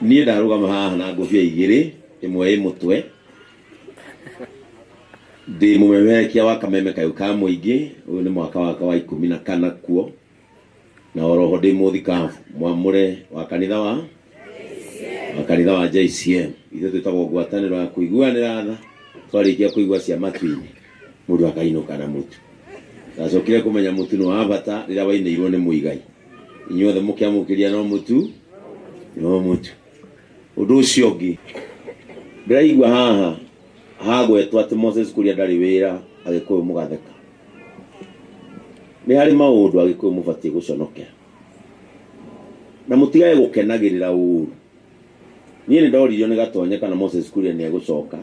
Niĩ ndarũgama haha na ngũbia igĩrĩ, ĩmwe ĩ mũtwe, ndĩ mũmemerekia wa Kameme Kayũ ka Mũingĩ, ũyũ nĩ mwaka wakwa wa 14 kuo, na oroho ndĩ mũthikabu mwamũre wa kanitha wa JCM. Ithuĩ twĩtagwo ngwatanĩro ya kũiguanĩra tha, twarĩkia kũigua cia matu-inĩ, mũndũ akainũka na mũtu. Ndacokire kũmenya mũtu nĩ wa bata rĩrĩa wainĩirwo nĩ Mũigai. Inyuothe mũkĩamũkĩria no mũtu, no mũtu. Ũndũ ũcio ũngĩ, ndĩraigua haha hagwetwo atĩ Moses Kuria ndarĩ wĩra, Agĩkũyũ mũgatheka. Nĩ harĩ maũndũ Agĩkũyũ mũbatiĩ gũconokera. Na mũtigage gũkenagĩrĩra ũru. Niĩ nĩ ndoririo nĩ Gatonye kana Moses Kuria nĩ egũcoka.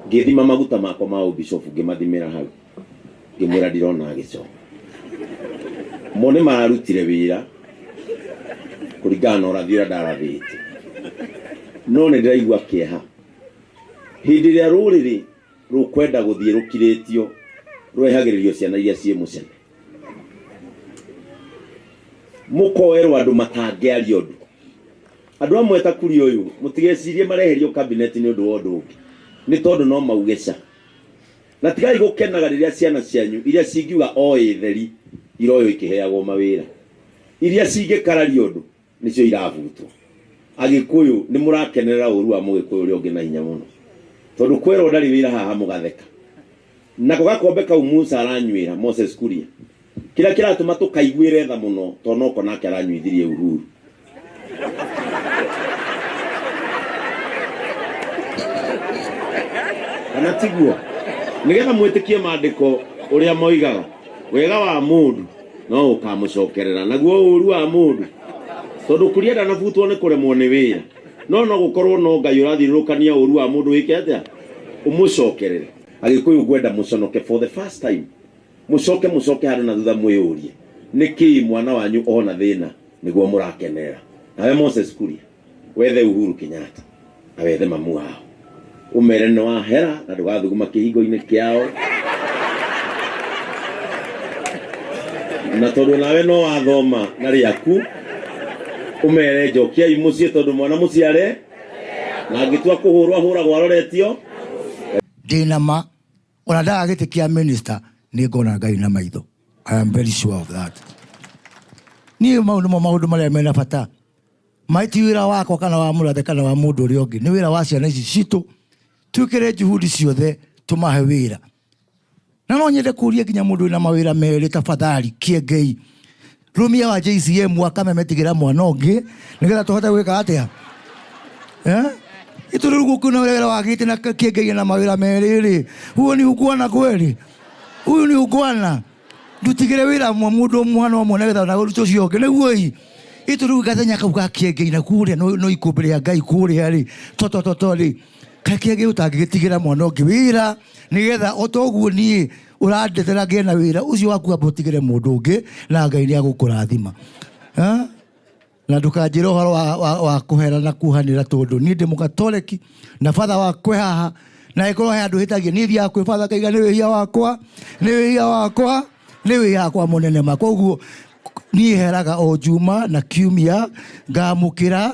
Ngĩthima maguta makwa ma ũbishopu ngĩmathimĩra hau. Ngĩmwĩra ndirona agĩcoka. Mo nĩ mararutire wĩra kũringana na ũrathi ũrĩa ndarathĩte. No nĩ ndĩraigua kĩeha. Hĩndĩ ĩrĩa rũrĩrĩ rũkwenda gũthiĩ rũkirĩtio, rwehagĩrĩrio ciana iria ciĩ mũcene. Mũkoerwo andũ matangĩaria ũndũ. Andũ amwe ta Kuria ũyũ, mũtigecirie mareherio cabinet nĩ ũndũ wa ũndũ ũngĩ. Nĩ tondũ no mauge ca. Na tigai gũkenaga rĩrĩa ciana cianyu iria cingiuga o ĩ theri iroywo ikĩheagwo mawĩra. Iria cingĩkararia ũndũ nĩcio irabutwo. Agĩkũyũ nĩ mũrakenerera ũru wa mũgĩkũyũ ũrĩa ũngĩ na hinya mũno. Tondũ kwerwo ndarĩ wĩra haha mũgatheka. Nako gakombe kau Musa aranyuĩra, Moses Kuria, kĩrĩa kĩratũma tũkaiguĩre tha mũno tondũ noko nake aranyuithirie Uhuru. Kana tiguo? Nĩgetha mwĩtĩkie maandĩko ũrĩa moigaga, wega wa mũndũ no ũkamũcokerera, naguo ũru wa mũndũ, tondũ Kuria ndanabutwo nĩ kũremwo nĩ wĩra, no no gũkorwo no Ngai ũrathiũrũrũkania ũru wa mũndũ wĩke atĩa? Ũmũcokerere. Agĩkũyũ ngwenda mũconoke for the first time. Mũcoke mũcoke handũ na thutha mwĩyũrie nĩkĩĩ mwana wanyu ona thĩna nĩguo mũrakenerera. Nawe Moses Kuria, wethe Uhuru Kenyatta na wethe mamu wao, ũmere nĩ wahera na ndũgathuguma kĩhingo-inĩ kĩao, na tondũ nawe no wathoma na rĩaku, ũmere njokiai mũciĩ tondũ mwana mũciare na angĩtua kũhũrwo ahũragwo aroretio. Ndĩna ma ona ndaga gĩtĩ kĩa minister nĩ ngona Ngai na maitho. I am very sure of that. Niĩ mau nĩmo maũndũ marĩa mena bata. Maĩ ti wĩra wakwa kana wa mũrathe kana wa mũndũ ũrĩa ũngĩ, nĩ wĩra wa ciana ici citũ. Twĩkĩre juhudi ciothe tũmahe wĩra. Na no nyende kũria nginya mũndũ wĩna mawĩra merĩ, tafadhali Kĩengei, rũmia wa JCM wa Kameme tigĩra mwana ũngĩ nĩgetha tũhote gwĩka atĩa? Itũ rĩu gũkũ na wĩra wa gĩtĩ na Kĩengei na mawĩra merĩ rĩ, huo ni ungwana kweli? Huyu ni ungwana. Ndutigĩre wĩra mũndũ mwana ũmwe nĩgetha na ũrute ũcio ũngĩ nĩguo ĩ. Itũ rĩu gathenya kau ga Kĩengei na kũrĩa no ikũmbĩ rĩa Ngai kũrĩa rĩ, totototo rĩ, kaĩ Kĩengei ũtangĩgĩtigĩra mwana ũngĩ wĩra nĩgetha o ta ũguo niĩ ũrandetera ngĩe na wĩra ũcio waku amba ũtigĩre mũndũ ũngĩ na Ngai nĩ agũkũrathima. Na ndũkanjĩre ũhoro wa kũhera na kuohanĩra tondũ niĩ ndĩ mũkatoreki na batha wakwa haha, na ĩkorwo he andũ hĩtagia niĩ thiaga kwĩ batha ngaiga nĩ wĩhia wakwa, nĩ wĩhia wakwa, nĩ wĩhia wakwa mũnene ma. Koguo niĩ heraga o Juma na Kiumia ngamũkĩra.